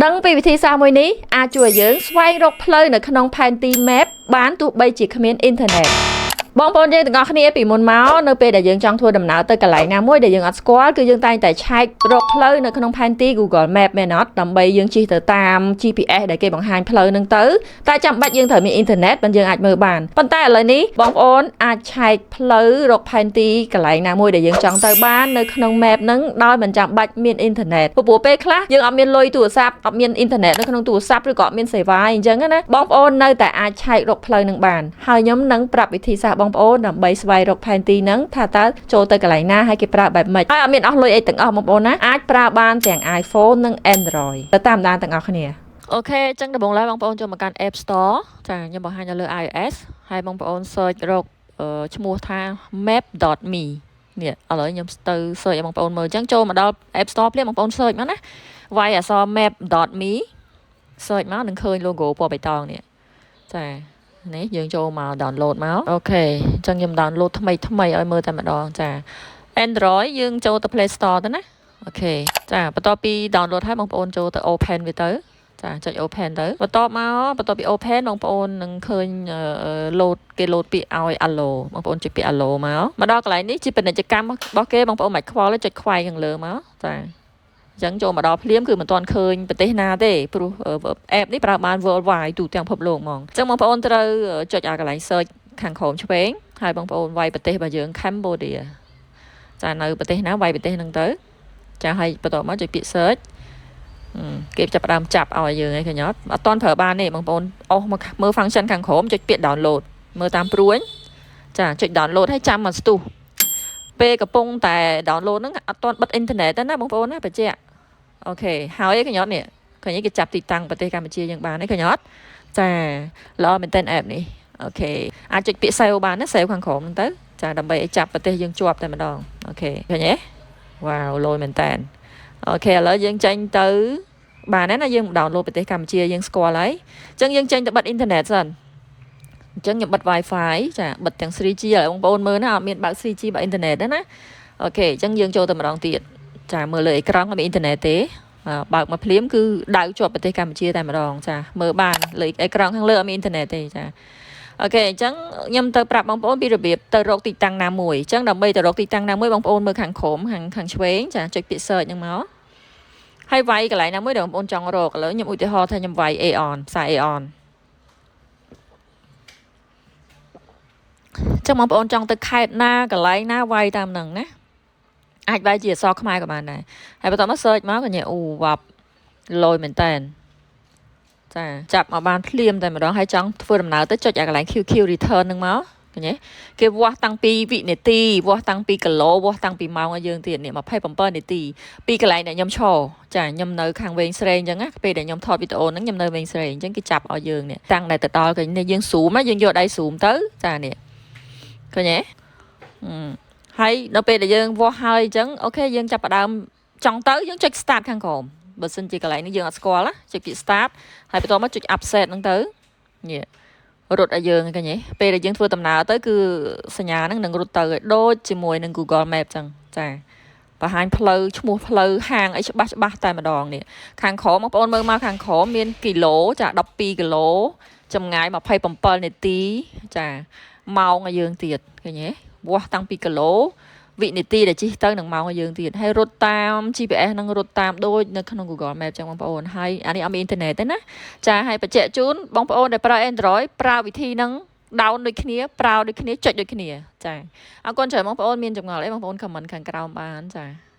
ដឹងពីវិធីសាស្ត្រមួយនេះអាចជួយឲ្យយើងស្វែងរកផ្លូវនៅក្នុងផែនទី map បានទោះបីជាគ្មានអ៊ីនធឺណិតបងប្អូនយើងទាំងអស់គ្នាពីមុនមកនៅពេលដែលយើងចង់ធ្វើដំណើរទៅកន្លែងណាមួយដែលយើងអត់ស្គាល់គឺយើងតែងតែឆែករកផ្លូវនៅក្នុងផែនទី Google Map មែនអត់ដើម្បីយើងជិះទៅតាម GPS ដែលគេបង្ហាញផ្លូវហ្នឹងទៅតែចាំបាច់យើងត្រូវមានអ៊ីនធឺណិតបានយើងអាចមើលបានប៉ុន្តែឥឡូវនេះបងប្អូនអាចឆែកផ្លូវរកផែនទីកន្លែងណាមួយដែលយើងចង់ទៅបាននៅក្នុង map ហ្នឹងដោយមិនចាំបាច់មានអ៊ីនធឺណិតព្រោះពេលខ្លះយើងអត់មានលុយទូរស័ព្ទអត់មានអ៊ីនធឺណិតនៅក្នុងទូរស័ព្ទឬក៏អត់មានសេវាអញ្ចឹងណាបងប្អូននៅតែអាចឆែករកផ្លូវនឹងបានហើយខ្ញុំនឹងប្រាប់វិធីសាស្ត្របងប្អូនដើម្បីស្វែងរកផែនទីហ្នឹងថាតើចូលទៅកន្លែងណាហើយគេប្រើបែបម៉េចហើយអត់មានអស់លុយអីទាំងអស់បងប្អូនណាអាចប្រើបានទាំង iPhone និង Android ទៅតាមដានទាំងអស់គ្នាOK អញ្ចឹងដំបូងឡើយបងប្អូនចូលមកកាន់ App Store ចាខ្ញុំបង្ហាញនៅលើ iOS ហើយបងប្អូន search រកឈ្មោះថា map.me នេះឥឡូវខ្ញុំទៅ search ឲ្យបងប្អូនមើលអញ្ចឹងចូលមកដល់ App Store ភ្លាមបងប្អូន search មកណាវាយអក្សរ map.me search មកនឹងឃើញ logo ពណ៌បៃតងនេះចានេះយើងចូលមក download មក OK អញ្ចឹងខ្ញុំ download ថ្មីថ្មីឲ្យមើលតែម្ដងចា Android យើងចូលទៅ Play Store ទៅណាOK ចាបន្ទាប់ពី download ហើយបងប្អូនចូលទៅ open វាទៅចាចុច open ទៅបន្ទាប់មកបន្ទាប់ពី open បងប្អូននឹងឃើញ load គេ load ពាក្យឲ្យ allow បងប្អូនចុចពាក្យ allow មកមកដល់កន្លែងនេះជាពាណិជ្ជកម្មរបស់គេបងប្អូនមិនខ្វល់ទេចុចខ្វែងខាងលើមកចាអញ្ចឹងចូលមកដល់ភ្លាមគឺមិនទាន់ឃើញប្រទេសណាទេព្រោះ app នេះប្រើបាន worldwide ទូទាំងពិភពលោកហ្មងអញ្ចឹងបងប្អូនត្រូវចុចអាកន្លែង search ខាងក្រោមឆ្វេងហើយបងប្អូនវាយប្រទេសរបស់យើង Cambodia ចានៅប្រទេសណាវាយប្រទេសហ្នឹងទៅចាហើយបន្ទាប់មកចុចពាក្យ search គេចាប់ផ្ដើមចាប់ឲ្យយើងឯងឃើញអត់អត់ទាន់ប្រើបានទេបងប្អូនអស់មកមើល function ខាងក្រោមចុចពាក្យ download មើលតាមព្រួញចាចុច download ហើយចាំមកស្ទុះពេលកំពុងតែ download ហ្នឹងអត់ទាន់បិទអ៊ីនធឺណិតទេណាបងប្អូនណាបញ្ជាក់OK ហើយឃើញអត់នេះឃើញគេចាប់ទីតាំងប្រទេសកម្ពុជាយើងបានទេឃើញអត់ចាល្អមែនទែន app នេះOK អាចចុចពាក្យ save បានណា save ខាងក្រោមហ្នឹងទៅចាដើម្បីឲ្យចាប់ប្រទេសយើងជាប់តែម្ដង OK ឃើញទេវ៉ាវលយមែនតើOK ឥឡូវយើងចេញទៅបានហើយណាយើង download ប្រទេសកម្ពុជាយើងស្គាល់ហើយអញ្ចឹងយើងចេញទៅបិទអ៊ីនធឺណិតសិនអញ្ចឹងខ្ញុំបិទ Wi-Fi ចាបិទទាំង 3G ឲ្យបងប្អូនមើលណាអត់មានបើក 3G បើអ៊ីនធឺណិតទេណាOK អញ្ចឹងយើងចូលទៅម្ដងទៀតចាមើលលើអេក្រង់អត់មានអ៊ីនធឺណិតទេបើកមកភ្លាមគឺដៅជាប់ប្រទេសកម្ពុជាតែម្ដងចាមើលបានលើអេក្រង់ខាងលើអត់មានអ៊ីនធឺណិតទេចាOK អញ្ចឹងខ្ញុំទៅប្រាប់បងប្អូនពីរបៀបទៅរកទីតាំងណាមួយអញ្ចឹងដើម្បីទៅរកទីតាំងណាមួយបងប្អូនមើលខាងក្រោមខាងខាងឆ្វេងចាចុចពាក្យ search ហ្នឹងមកហើយវាយកន្លែងណាមួយដែលបងប្អូនចង់រកឥឡូវខ្ញុំឧទាហរណ៍ថាខ្ញុំវាយ Aeon ផ្សារ Aeon ចឹងបងប្អូនចង់ទៅខេត្តណាកន្លែងណាវាយតាមហ្នឹងណាអាចវាយជាអក្សរខ្មែរក៏បានដែរហើយបន្ទាប់មក search មកកញ្ញាអូវ៉ាប់លយមែនតើចាចាប់មកបានភ្លាមតែម្ដងហើយចង់ធ្វើដំណើរទៅចុចអាកន្លែង QQ return ហ្នឹងមកឃើញទេគេវាស់តាំងពីវិនាទីវាស់តាំងពីគីឡូវាស់តាំងពីម៉ោងឲ្យយើងទៀតនេះ27នាទីពីកន្លែងដែលខ្ញុំឈរចាខ្ញុំនៅខាងវែងស្រេងអញ្ចឹងណាពេលដែលខ្ញុំថតវីដេអូហ្នឹងខ្ញុំនៅវែងស្រេងអញ្ចឹងគេចាប់ឲ្យយើងនេះតាំងដែលទៅដល់គេនេះយើង zoom យើងយកដៃ zoom ទៅចានេះឃើញទេហើយដល់ពេលដែលយើងវាស់ហើយអញ្ចឹង OK យើងចាប់ផ្ដើមចង់ទៅយើងចុច start ខាងក្រោមបើសិនជាកន្លែងនេះយើងអត់ស្គាល់ណាចុចពាក្យ start ហើយបន្ទាប់មកចុច upset ហ្នឹងទៅនេះរត់ឲ្យយើងឃើញទេពេលដែលយើងធ្វើដំណើរទៅគឺសញ្ញាហ្នឹងនឹងរត់ទៅឲ្យដូចជាមួយនឹង Google Map ចឹងចាបង្ហាញផ្លូវឈ្មោះផ្លូវហាងអីច្បាស់ច្បាស់តែម្ដងនេះខាងក្រោមបងប្អូនមើលមកខាងក្រោមមានគីឡូចា12គីឡូចម្ងាយ27នាទីចាម៉ោងឲ្យយើងទៀតឃើញទេវាស់តាំងពីគីឡូវិនាទីដែលជិះទៅនឹងម៉ោងឲ្យយើងទៀតហើយរត់តាម GPS នឹងរត់តាមដូចនៅក្នុង Google Map ចឹងបងប្អូនហើយអានេះអត់មានអ៊ីនធឺណិតទេណាចាហើយបញ្ជាក់ជូនបងប្អូនដែលប្រើ Android ប្រើវិធីហ្នឹង down ដូចគ្នាប្រើដូចគ្នាចុចដូចគ្នាចាអរគុណច្រើនបងប្អូនមានចម្ងល់អីបងប្អូន comment ខាងក្រោមបានចា។